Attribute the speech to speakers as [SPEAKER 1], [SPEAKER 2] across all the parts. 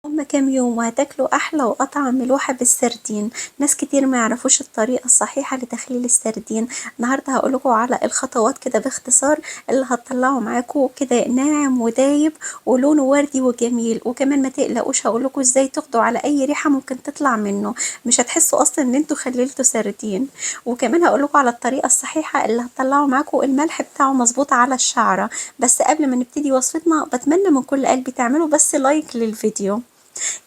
[SPEAKER 1] هما كام يوم وهتاكلوا أحلى وأطعم ملوحة بالسردين. ناس كتير ما يعرفوش الطريقة الصحيحة لتخليل السردين. النهاردة هقولكم على الخطوات كده باختصار اللي هتطلعه معاكم كده ناعم ودايب ولونه وردي وجميل، وكمان ما تقلقوش هقولكم ازاي تقضوا على اي ريحة ممكن تطلع منه، مش هتحسوا اصلا ان انتوا خللتوا سردين. وكمان هقولكم على الطريقة الصحيحة اللي هتطلعوا معاكم الملح بتاعه مظبوط على الشعرة. بس قبل ما نبتدي وصفتنا بتمنى من كل قلبي تعملوا بس like للفيديو.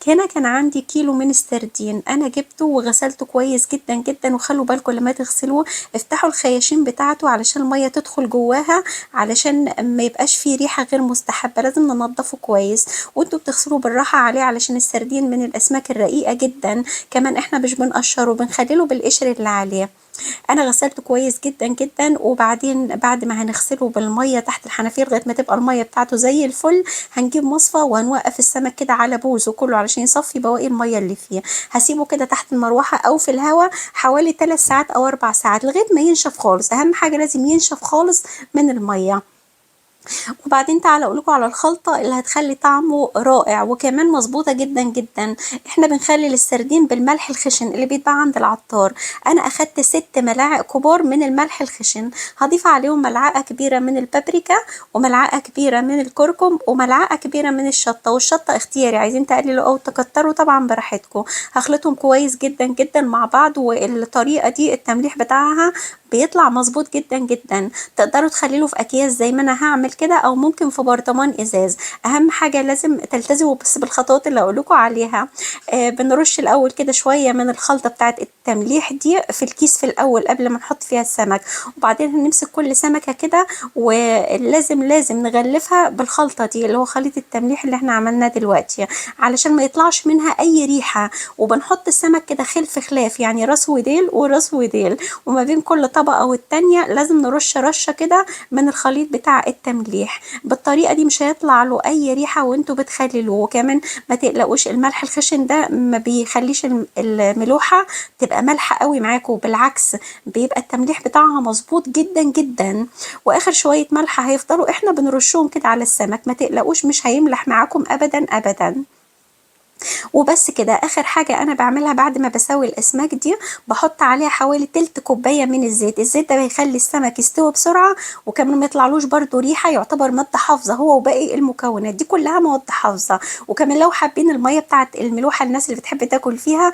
[SPEAKER 1] هنا كان عندي كيلو من السردين، انا جبته وغسلته كويس جدا جدا، وخلوا بالكم لما تغسلوه افتحوا الخياشيم بتاعته علشان المية تدخل جواها، علشان ما يبقاش فيه ريحه غير مستحبة، لازم ننضفه كويس وانتوا بتغسلوه بالراحة عليه علشان السردين من الاسماك الرقيقة جدا، كمان احنا مش بنقشره بنخلله بالقشر اللي عليه. انا غسلته كويس جدا جدا، وبعدين بعد ما هنغسله بالمية تحت الحنفية لغاية ما تبقى المية بتاعته زي الفل، هنجيب مصفى وهنوقف السمك كده على بوزه كله علشان يصفي بواقي المية اللي فيه. هسيبه كده تحت المروحة او في الهواء حوالي 3 ساعات او 4 ساعات لغاية ما ينشف خالص. اهم حاجة لازم ينشف خالص من المية. وبعدين تعالوا اقول لكم على الخلطة اللي هتخلي طعمه رائع وكمان مظبوطة جدا جدا. احنا بنخلل السردين بالملح الخشن اللي بيتباع عند العطار. انا اخدت 6 ملاعق كبار من الملح الخشن، هضيف عليهم ملعقة كبيرة من البابريكا وملعقه كبيرة من الكركم وملعقه كبيرة من الشطه، والشطه اختياري، عايزين تقللوا او تكتروا طبعا براحتكم. هخلطهم كويس جدا جدا مع بعض، والطريقة دي التمليح بتاعها بيطلع مظبوط جدا جدا. تقدروا تخللوه في اكياس زي ما انا هعمل كده، او ممكن في برطمان ازاز. اهم حاجة لازم تلتزموا بس بالخطوات اللي اقول لكم عليها. بنرش الاول كده شوية من الخلطة بتاعت التمليح دي في الكيس في الاول قبل ما نحط فيها السمك، وبعدين هنمسك كل سمكة كده ولازم نغلفها بالخلطه دي اللي هو خليط التمليح اللي احنا عملناه دلوقتي علشان ما يطلعش منها اي ريحه. وبنحط السمك كده خلف خلاف، يعني راس وديل وراس وديل، وما بين كل طبقه والتانية لازم نرش رشه كده من الخليط بتاع التمليح. بالطريقة دي مش هيطلع له اي ريحه وانتوا بتخللوه. وكمان ما تقلقوش الملح الخشن ده ما بيخليش الملوحه تبقى مالحة قوي معاكم، بالعكس بيبقى التمليح بتاعها مظبوط جدا جدا. واخر شوية ملح هيفضلوا احنا بنرشهم كده على السمك، ما تقلقوش مش هيملح معاكم ابدا ابدا. وبس كده. اخر حاجة انا بعملها بعد ما بسوي الاسماك دي بحط عليها حوالي تلت كوباية من الزيت. الزيت ده بيخلي السمك يستوي بسرعة، وكمان ما يطلعلوش برده ريحه، يعتبر مادة حافظه هو وباقي المكونات دي كلها مواد حافظه. وكمان لو حابين المية بتاعت الملوحه الناس اللي بتحب تاكل فيها،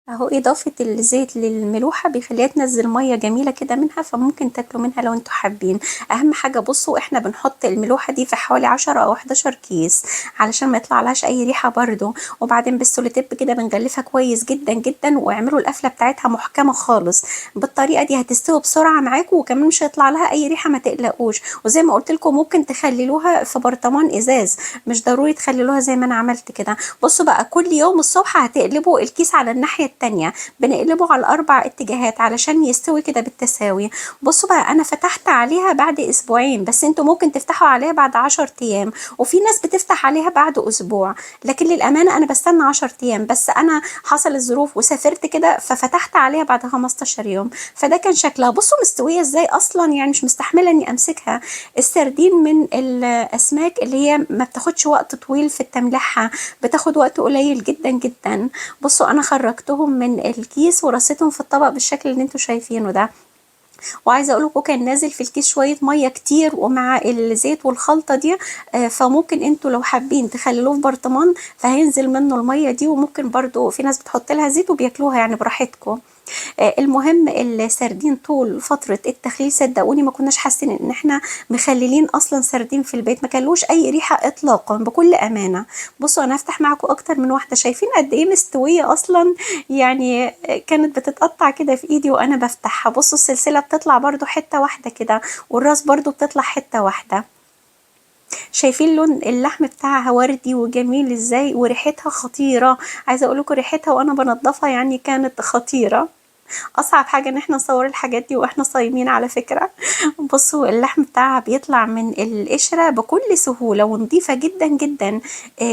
[SPEAKER 1] اهو اضافه الزيت للملوحه بيخليها تنزل مية جميلة كده منها، فممكن تاكلوا منها لو انتوا حابين. اهم حاجة بصوا احنا بنحط الملوحه دي في حوالي 10 او 11 كيس علشان ما يطلعلهاش اي ريحه برده. وبعدين بالسوليتيب كده بنغلفها كويس جدا جدا، واعملوا القفله بتاعتها محكمة خالص. بالطريقة دي هتستوي بسرعة معاكم، وكمان مش هيطلع لها اي ريحه، ما تقلقوش. وزي ما قلت لكم ممكن تخللوها في برطمان ازاز، مش ضروري تخللوها زي ما انا عملت كده. بصوا بقى كل يوم الصبح هتقلبوا الكيس على الناحية التانية، بنقلبه على 4 اتجاهات علشان يستوي كده بالتساوي. بصوا بقى انا فتحت عليها بعد اسبوعين، بس انتوا ممكن تفتحوا عليها بعد 10 ايام، وفي ناس بتفتح عليها بعد اسبوع، لكن للامانة انا بستنى 10 ايام، بس انا حصل الظروف وسافرت كده ففتحت عليها بعد 15 يوم. فده كان شكلها. بصوا مستوية ازاي اصلا، يعني مش مستحمله اني امسكها. السردين من الاسماك اللي هي ما بتاخدش وقت طويل في التمليحها، بتاخد وقت قليل جدا جدا. بصوا انا خرجتهم من الكيس ورصيتهم في الطبق بالشكل اللي انتوا شايفينه ده. وعايزه اقول لكم كان نازل في الكيس شوية مية كتير ومع الزيت والخلطه دي، فممكن انتوا لو حابين تخللوه في برطمان فهينزل منه المية دي، وممكن برضو في ناس بتحط لها زيت وبياكلوها يعني براحتكم. المهم السردين طول فترة التخليل صدقوني ما كناش حاسين ان احنا مخللين اصلا سردين في البيت، ما كانلوش اي ريحة اطلاقا بكل امانة. بصوا انا هفتح معاكم اكتر من واحدة، شايفين قد ايه مستوية اصلا، يعني كانت بتتقطع كده في ايدي وانا بفتحها. بصوا السلسلة بتطلع برضو حتة واحدة كده، والراس برضو بتطلع حتة واحدة. شايفين لون اللحم بتاعها وردي وجميل ازاي، وريحتها خطيرة. عايزة اقول لكم ريحتها وانا بنضفها يعني كانت خطيرة. اصعب حاجة ان احنا نصور الحاجات دي واحنا صايمين على فكرة. بصوا اللحم بتاعها بيطلع من القشرة بكل سهولة ونظيفه جدا جدا.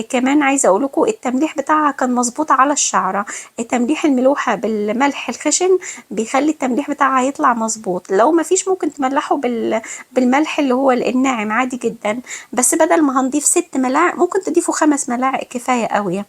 [SPEAKER 1] كمان عايزه اقول لكم التمليح بتاعها كان مظبوط على الشعرة. تمليح الملوحه بالملح الخشن بيخلي التمليح بتاعها يطلع مظبوط. لو ما فيش ممكن تملحه بالملح اللي هو الناعم عادي جدا، بس بدل ما هنضيف 6 ملاعق ممكن تضيفوا 5 ملاعق كفاية قوي.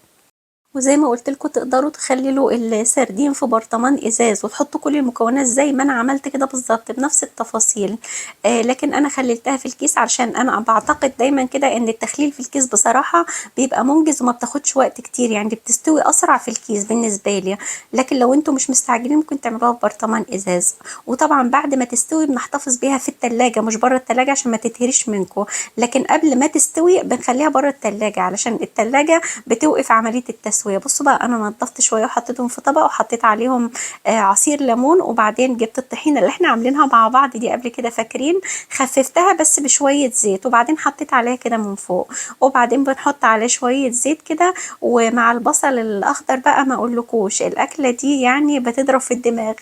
[SPEAKER 1] وزي ما قلت لكم تقدروا تخللوا السردين في برطمان ازاز وتحطوا كل المكونات زي ما انا عملت كده بالظبط بنفس التفاصيل، لكن انا خللتها في الكيس عشان انا بعتقد دايما كده ان التخليل في الكيس بصراحة بيبقى منجز وما بتاخدش وقت كتير، يعني بتستوي اسرع في الكيس بالنسبة لي. لكن لو انتم مش مستعجلين ممكن تعملوها في برطمان ازاز. وطبعا بعد ما تستوي بنحتفظ بيها في التلاجة مش بره التلاجة عشان ما تتهريش منكم، لكن قبل ما تستوي بنخليها بره التلاجة علشان التلاجة بتوقف عملية التسوية. بصوا بقى انا نضفت شوية وحطيتهم في طبق وحطيت عليهم عصير ليمون، وبعدين جبت الطحينه اللي احنا عاملينها مع بعض دي قبل كده فاكرين، خففتها بس بشوية زيت وبعدين حطيت عليها كده من فوق، وبعدين بنحط عليه شوية زيت كده ومع البصل الاخضر بقى ما اقولكوش الاكلة دي يعني بتضرب في الدماغ.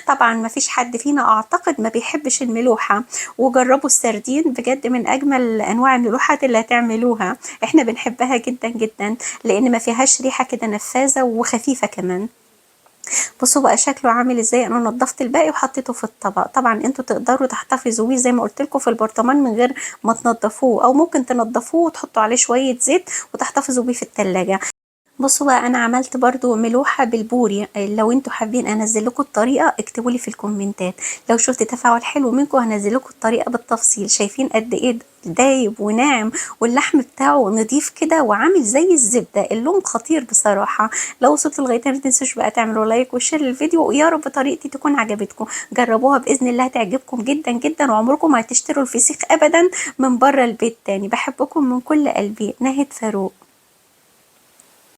[SPEAKER 1] طبعا ما فيش حد فينا اعتقد ما بيحبش الملوحه، وجربوا السردين بجد من اجمل انواع الملوحات اللي هتعملوها، احنا بنحبها جدا جدا لان ما فيهاش ريحه كده نفاذه وخفيفة كمان. بصوا بقى شكله عامل ازاي، انا نضفت الباقي وحطيته في الطبق. طبعا انتوا تقدروا تحتفظوا بيه زي ما قلت لكم في البرطمان من غير ما تنضفوه، او ممكن تنضفوه وتحطوا عليه شوية زيت وتحتفظوا بيه في التلاجة. بصوا بقى انا عملت برضو ملوحه بالبوري، لو انتوا حابين انزل لكم الطريقة اكتبوا لي في الكومنتات، لو شفت تفاعل حلو منكم هنزل لكم الطريقة بالتفصيل. شايفين قد ايه دايب وناعم واللحم بتاعه نضيف كده وعامل زي الزبدة، اللون خطير بصراحة. لو وصلتوا لغاية هنا ما تنسوش بقى تعملوا like و share للفيديو، ويا رب طريقتي تكون عجبتكم، جربوها باذن الله هتعجبكم جدا جدا، وعمركم ما هتشتروا الفسيخ ابدا من بره البيت تاني. بحبكم من كل قلبي. ناهد فاروق.